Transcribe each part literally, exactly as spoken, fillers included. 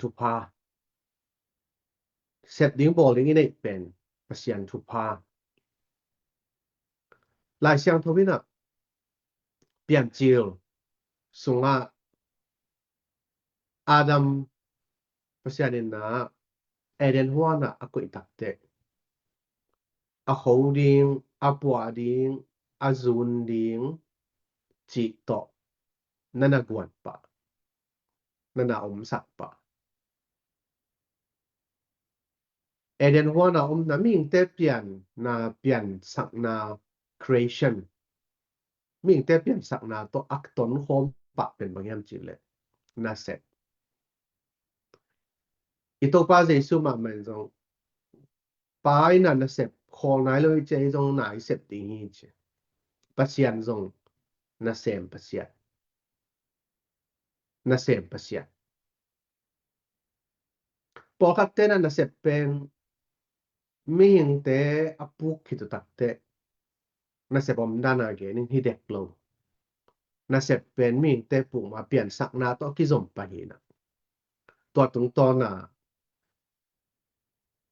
thupha. Sep ding bawl ding i neih pen Pasian thupha. Lai Siangtho in ah Piancil sungah Adam Pasian in ah Eden huan ah a koih takteh a ho ding, a puah ding, a zun ding cih tawh na na guan pah, na na omsak pah. Eden huan a omna mihingte pianna, piansakna, creation, mihingte piansakna tawh a tonkhawm pah pen bang hiam cih leh nasep. I Topa Jesu mahmah in zong Pa in ah nasep khawl nai lo hi ci a, ei zong na i sep ding hi ci. Pasian zong nasem Pasian. Nasem Pasian. Pawlkhatte in ah nasep pen mihingte a puk khit uh takteh nasep omdan a gen in hi dek lo. Nasep pen mihingte puk ma piansakna tawh kizom pah hi na. Tua tungtawn a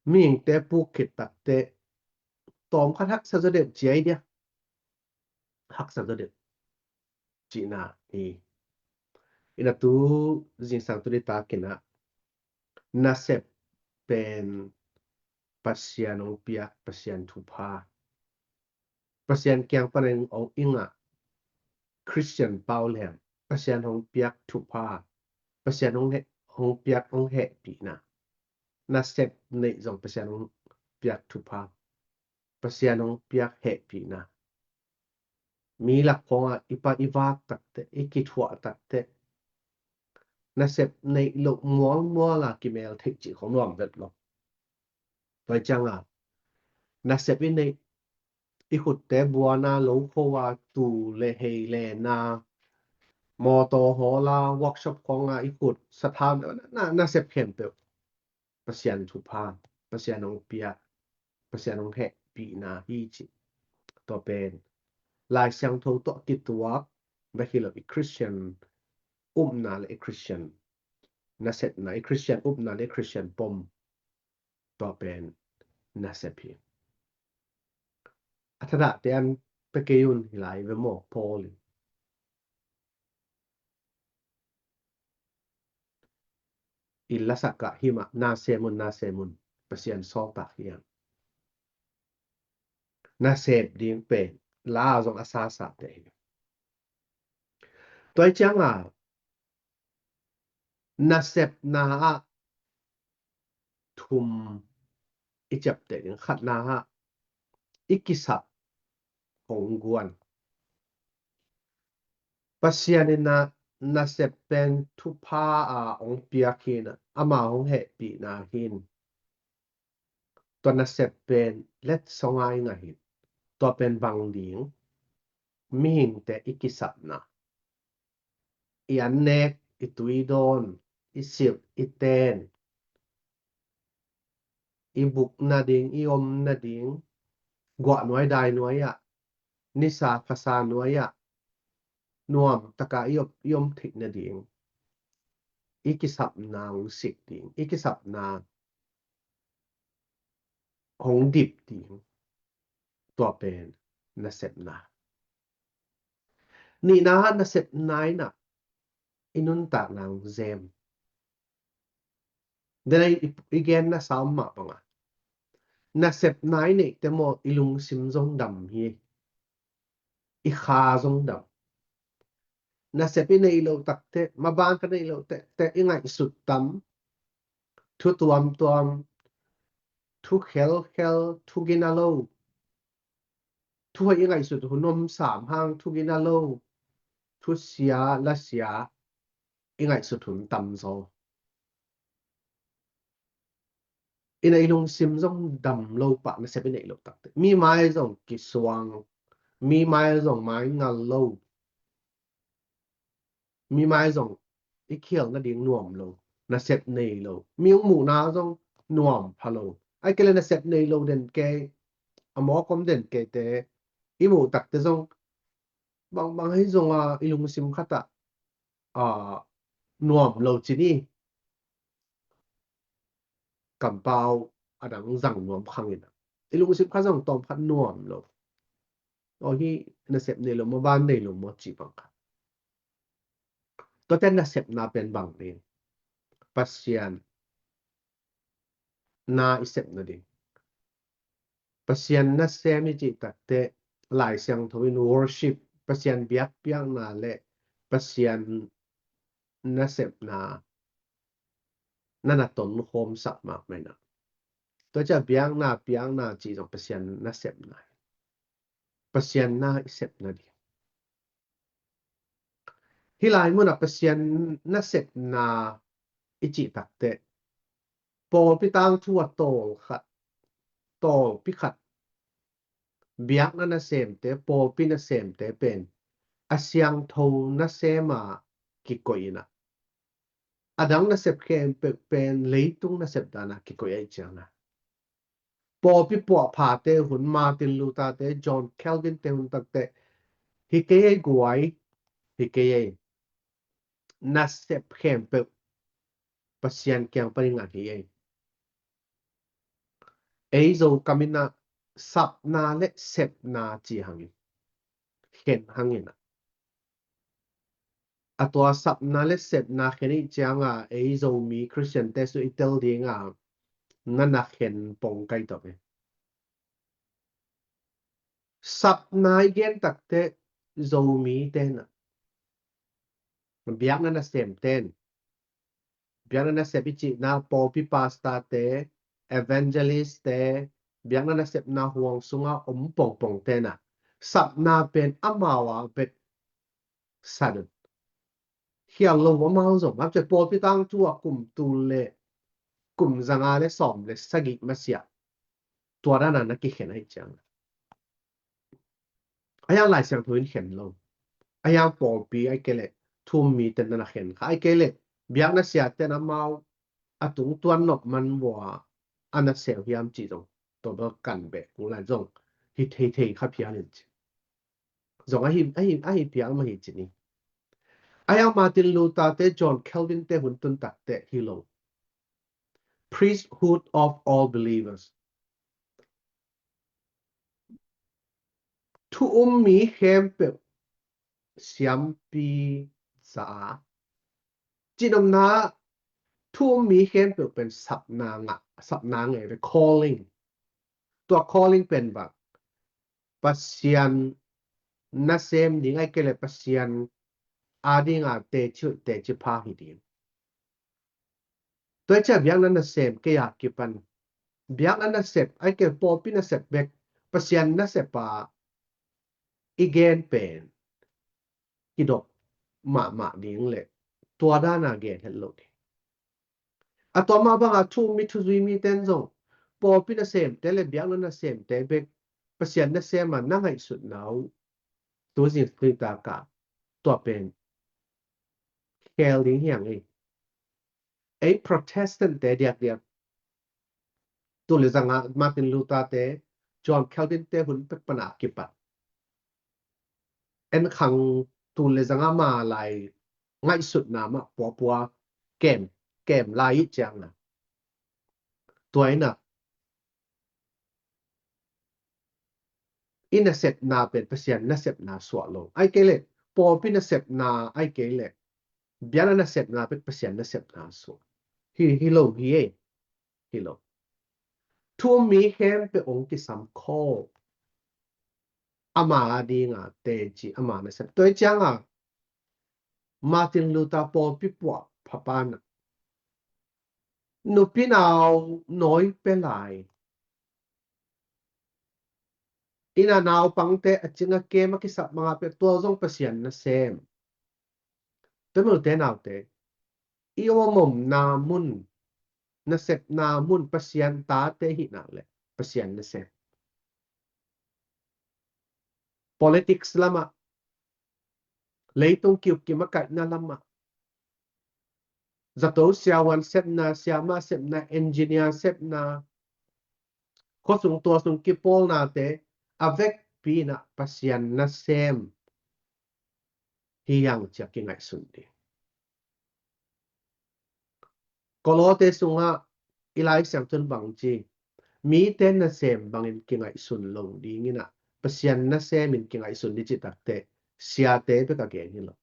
mihingte puk khit takteh tawmkhat haksa zaw deuh ci a, i dia haksa zaw deuh cihna hi. Ina tu zingsang tu ni takin ah nasep pen Pasian hong piak, Pasian thupha. Pasian kiang panin hong i ngah Khristian pau leng Pasian hong piak thupha, Pasian hong heh, hong piak, hong hehpihna. Nasep neih zong Pasian hong piak thupha, Pasian hong piak hehpihna. Mi lak khawngah i pan i vak takteh, i kithuah takteh nasep neih loh mualmual a kimel theih cih khong nuam vet lo. Tua ciangah nasep i neih, i khutte buana, lo kho a, tu le hei le na, mawtaw hawl a, workshop khawngah i khut sathan na, nasep khempeuh Pasian thupha, Pasian hong piak, Pasian hong hehpihna hi ci. Tua pen Lai Siangtho tawh kituak bek hi lo, i Khristian upna le i Khristian nasepna, i Khristian upna le i Khristian pom, tua pen nasep hi. A thadahte an pia kei un hi lai ve maw, Paul in. I lasak ah himah, na sem un, na sem un, Pasian sawltak hi hang. Nasep ding pen la zong a sasate hi. Tua ciangah nasepna ah thum i ciapteh ding. Khatna ah i kisap hong guan. Pasian in ah nasep pen thupha a hong piak hi na, ama hong hehpihna hi na. Tua nasep pen letsong a i ngah hi. Tua pen bang ding? Mihingte i kisapna, i annek, i tuidawn, i silh, i ten, i buk nading, i om nading, guah nuai dai nuai ah, nisa khasa nuai ah, nuam taka i om, i om theih nading, i kisapna hong sik ding, i kisapna hong dip ding. Tua pen nasepna. Nihna ah nasepna in ah i nuntakna hong zem. Denai i, i genna sa om mah bangah nasepna i neihte maw, i lungsim zong dam hi. I kha zong dam. Nasep i neih loh takteh, maban khat neih loh takteh i ngaihsut tam, thu tuamtuam, thu khelkhel, thu gina lo, thu hoih i ngaihsut hun om sam hang, thu gina lo, thu sia, la sia i ngaihsut hun tamzaw. Ina i lungsim zong dam lo pah nasep i neih loh takteh. Mi mai zong kisuang, mi mai zong maingal lo, mi mai zong i khial nading nuam lo, nasep nei lo, mi hong muhna zong nuam pha lo. Ai kei le nasep nei lo den kei, a mawk om den keite i muh takteh zong bangbang hi zong a i lungsim khat ah, a, nuam lo ci ni. kampau a dang zang nuam khang in ah, i lungsim kha zong tawm khat nuam lo. Aw, hih nasep nei lo maw, van nei lo maw cih bang kha. Tuate nasepna pen bang ding? Pasian na i sepna ding. Pasian nasem i cih takteh Lai Siangtho in worship, Pasian biakpiakna le Pasian nasepna na na tonkhawmsak mahmah in ah. Tua ciah biakna, piakna cih zong Pasian nasepna, Pasian na i sepna ding. Hih lai munah Pasian nasepna i cih takteh pawlpi tangthu a tawl khat, tawlpi khat, biakna nasemte, pawlpi nasemte pen a siangtho nasem a kikoih in ah, a dang nasep khempeuh pen leitung nasep dan a kikoih ahih ciangin ah, pawlpi puahphate hun, Martin Luther te, John Calvin te hun takteh, hi kei ei guai, hi kei ei, nasep khempeuh Pasian kiang panin ngat hi ei. Ei Zokam in ah sapna le sepna ci hangin, khen hangin ah, a tua sapna le sepna khen i hih ciangin ah ei Zomi Khristiante sung i tel ding a na na khen pong kai tawh hi. Sapna i gen takteh Zomite in ah, biakna nasemte in, biakna nasep i cihna pawlpi pastorte, evangelistte, biakna nasepna huang sunga om pongpongte in ah sapna pen amau a bek sat un. Khial lo amau zong, bang ci pawlpi tangthu a kum tul le kum zanga le sawm le sagih masiah tua dan a na kikhen ahih ciangin, a hiang Lai Siangtho in khen lo, a hiang pawlpi ahih kei leh thu-um mite na na khen kha, ahih kei leh biakna siate in amau a tungtuan nop man vua a na seu hiam cih zong tua bel kan beh kul lai zong hi theithei kha phial in ci. Zong ahi, ahi, ahi phial mah hi ci ni. A hiang Martin Luther te, John Calvin te hun tun takteh hi lo. Priesthood of all believers. Thu-um mi khempeuh siampi za a, cihnopna, thu-um mi khempeuh pen sapna ngah, sapna ngei ve, calling. Tua calling pen bang, Pasian nasem ding ahih kei leh Pasian a dinga teci hoih teci pha hi ding. Tua ciah biakna nasem kei a kipan, biakna nasep ahih kei leh pawlpi nasep bek, Pasian nasep a i gen pen kidop mahmah ding le tua dan a gen het lo ding. A tua mah banga thu-um mi, thuzui mite in zong pawlpi nasemte le biakna nasemte bek Pasian nasem a na ngaihsutna uh tu zing tui taka tua pen khel ding hi hang ei. Ei Protestant te diakdiak, tul le zanga Martin Luther te, John Calvin te hun pek pana kipat, en khang tul le zanga ma lai ngaihsutna mah puapua kem, kem lai i ciangna, tua in ah i nasepna pen Pasian nasepna suah lo. Ahih kei leh pawlpi nasepna, ahih kei leh biakna nasepna pen Pasian nasepna suah hi, hi lo hi ei. Hi lo. Thu-um mi khempeuh hong kisam khawm, ama a dinga teci, ama nasep. Tua hi cianga Martin Luther pawlpi puahpha pan ah nupi nau nawi pia lai, inn a naupangte a cing a kem a kisap manga pia, tua zong Pasian nasem. Tua mite naute, i om omna mun, nasepna mun Pasian tate hi nak leh Pasian nasem. Politics lamah, leitung kiukim a kaihna lamah, zato siavuan sepna, siamah sepna, engineer sepna, khuasung tuasung kipawlnate a vekpi in ah Pasian nasem hi hang ci-a kingaihsun ding. Kolose sungah i Lai Siangtho in bang ci, mite nasem bangin kingaihsun lo dingin ah, Pasian nasem in kingaihsun ding cih takteh, siate bek a gen hi lo.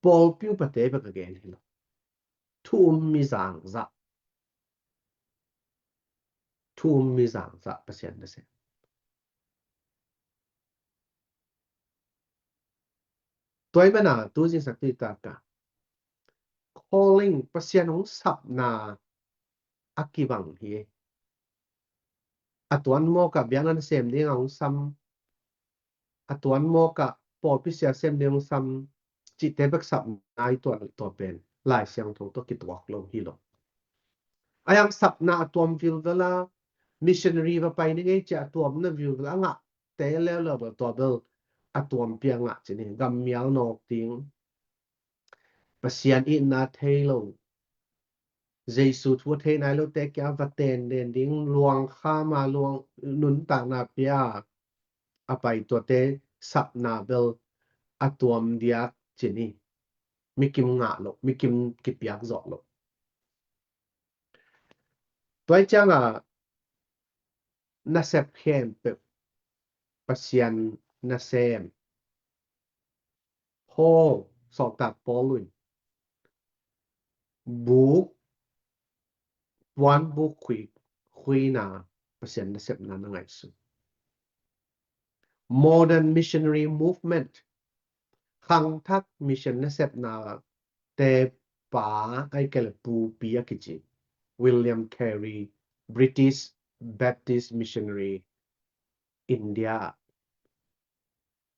Pawlpi upate bek a gen hi lo. Thu um mi zangzah. Thu um mi zangzah Pasian nasem. Tua ahih manin tu zingsang tu i tak a calling, Pasian hong sapna a kibang hi. A tuan mawk ah biakna sem ding a hong sam, a tuan mawk ah pawlpi sia sem ding a hong sam, cihte bek sapna i tuah tua pen Lai Siangtho tawh kituak lo hi lo. A hang sapna a tuam vilvel a, missionary va pai ni ngei ci a tuamna vilvel a ngahte leuleu bel tua bel a tuampi a ngah ci ni. Gammial nawk ding, Pasian itna thei lo, Jesu thu a thei nai lote kiang va tenden ding, luang kham a, luang nuntakna pia a pai tuate sapna bel a tuam diak ci ni. Mi kim ngah lo, mi kim kipiak zawh lo. Tua ahih ciangin nasep khempeuh Pasian nasem. Paul, sawltak Paul in buk, puan buk khui, khuina Pasian nasepna na ngaihsun. Modern missionary movement, khangthak mission nasepna te pa, ahih kei leh pupi a kici, William Carey, British Baptist missionary, India,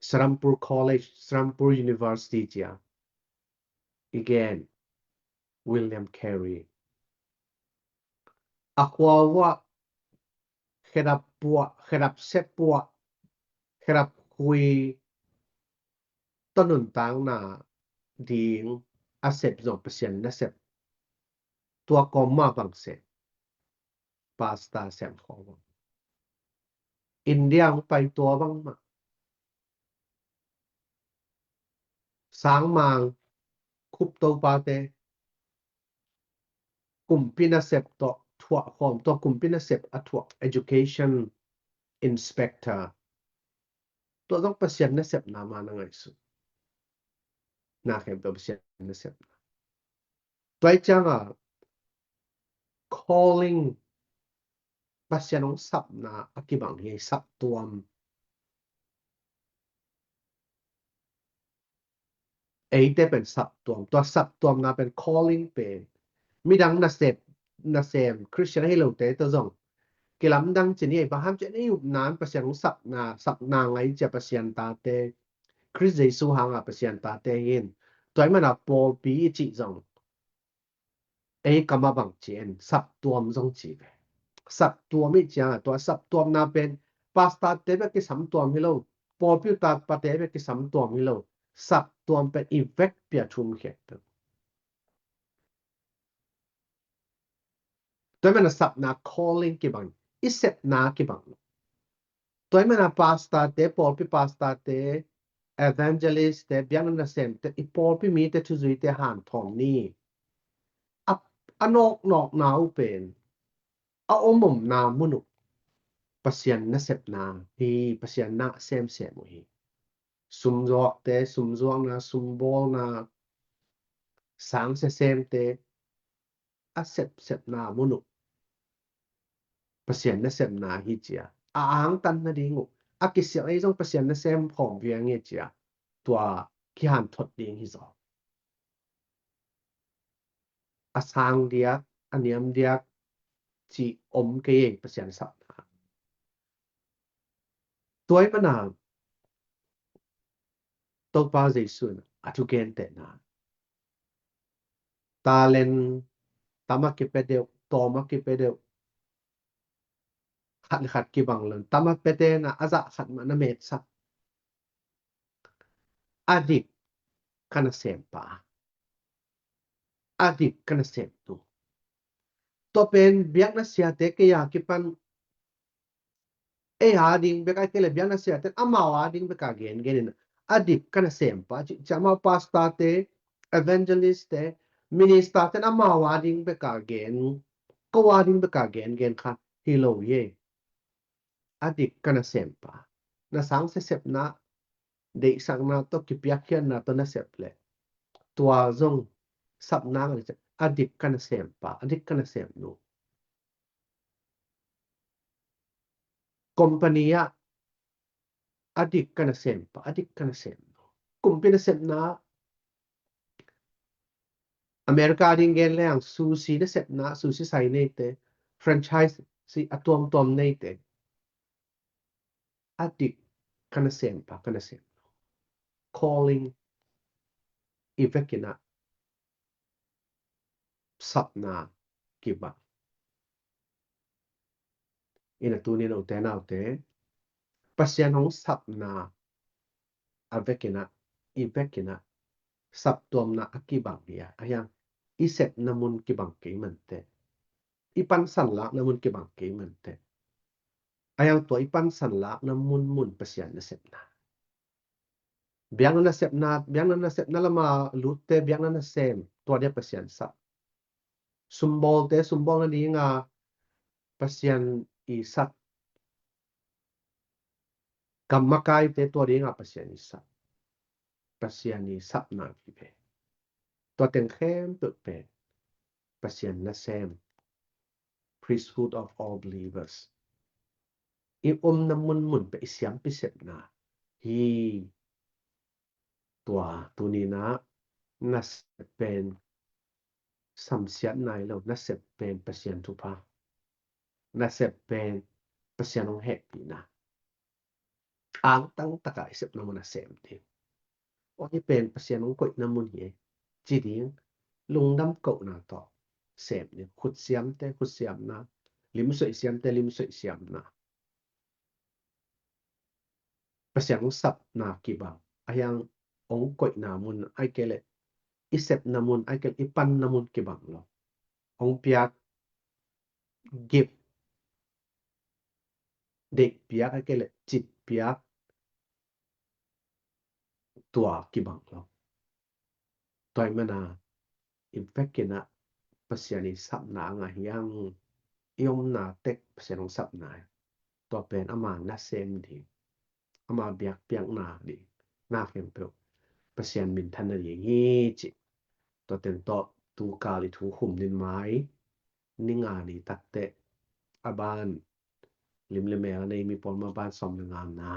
Serampore College, Serampore University ci a i gen William Carey. A khua uah khedap puah, khedap sep puah, khedap khui tawh nuntakna ding a sep zong Pasian nasep. Tua kawm mah bang sem, pastor sem khawng. India hong pai tua bang mah. Sangmang, Khup topate, kumpi nasep tawh thuah khawm, tua kumpi nasep a thuah education inspector. Tua zong Pasian nasepna mah na ngaihsun. Na khempeuh Pasian nasepna. Tua ahih ciangin calling, Pasian hong sapna a kibang hi, saptuam. Eite pen saptuam, tua saptuamna pen calling pen. Midang nasep, nasem, Christian hi lote tawh zong kilamdang ci ni, bang hang hiam cih leh ei upna in Pasian hong sapna, sapna ngai ci a Pasian tate, Khrist Jesu hanga Pasian tate hi in. Tua ahih manin pawlpi i cih zong ei kam a bang ci in, saptuam zong ci ve. Saptuam i cih ciangin tua saptuamna pen pastor te bek kisam tuam hi lo, pawlpi utate bek kisam tuam hi lo. Saptuam pen i vekpi a thum khempeuh. Tua ahih manin sapna calling kibang, i sepna kibang. Tua ahih manin pastor te, pawlpi pastor te, evangelist te, biakna nasemte, i pawlpi mite thuzuite hanthawm ni. A, a nawknawkna uh pen a om omna mun uh Pasian nasepna hi, Pasian na semsem uh hi. Sumzuakte, sumzuakna, sumbawlna, sang sesemte, a sepsepna mun uh Pasian nasepna hi ci a, a angtan nading uh a kisiang ei zong Pasian nasem khawm viang hi ci a, tua kihanthot ding hi zaw. A sang diak, a niam diak cih om kei ei Pasian sapna. Tua ahih manin Topa Jesu in a thugentehna, talent tam a kipia deuh, tawm a kipia deuh, khat le khat kibang lo in, tam a piate na a zah khat mah na metsak. A dik ka nasempa, a dik ka nasemtu. Tua pen biakna siate kei a kipan ei a ding bek, ahih kei leh biakna siate amau a ding bek a gengen in, a dik ka nasempa cih ciang amau pastor te, evangelist te, minister te amau a ding bek a gen ko a ding bek a gengen kha hi lo hi. A dik ka nasem pa. Na sang sesepna, deihsakna tawh kipiakkhiatna tawh na sep leh, tua zong sapna ngah ding ci a, a dik ka nasem pa, a dik ka nasem nu. Company ah a dik ka nasem pa, a dik ka nasem nu. Kumpi nasepna, America ding gen leng sushi nasepna, sushi sai neite, franchise si a tuamtuam neite. A dik ka nasem pa, ka nasem nu. Calling i vekin ah sapna kibang. Ina tuni-in ute naute, Pasian hong sapna a vekin ah, i vekin ah saptuamna a kibang hi a, a hiang i sepna mun kibang kei mante, i pansan lakna mun kibang kei mante, a hiang tua i pansan lakna munmun Pasian nasepna. Biakna nasepna, biakna nasepna lama lutte, biakna nasem, tua dia Pasian sap. Sumbawlte, sumbawl nadinga Pasian i sap. Gam makaite, tua dinga Pasian i sap. Pasian i sapna hi ve. Tua teng khempeuh pen Pasian nasem. Priesthood of all believers. I omna munmun pen i siampi sepna hi. Tua tuni-in ah nasep pen samsiatna hi lo, nasep pen Pasian thupha, nasep pen Pasian hong hehpihna. Angtang takah i sepna mun a sem ding. Aw, hih pen Pasian hong koihna mun hi e, ci ding lungdam kohna tawh sem ding. Khutsiamte khutsiamna, limsoih siamte limsoih siamna. Pasian hong sapna kibang, a hiang hong koihna mun, ahih kei leh i sepna mun, ahih kei leh i panna mun kibang lo. Hong piak gift, deih piak, ahih kei leh cip piak, tua kibang lo. Tua ahih manin i vekin ah Pasian i sapna a ngah hiang, i omna tek Pasian hong sapna hi. Tua pen ama nasem ding, ama biakpiakna ding, na khempeuh Pasian minthan nading hi ci. Tua teng tawh tukal i thu khum ding mai, ni nga ni takteh a ban lim le mel a nei mi pawl mah ban sawm le ngana.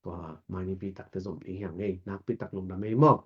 Tua mai nipi takteh zom ding hi hang ei, nakpi tak lungdam ei maw.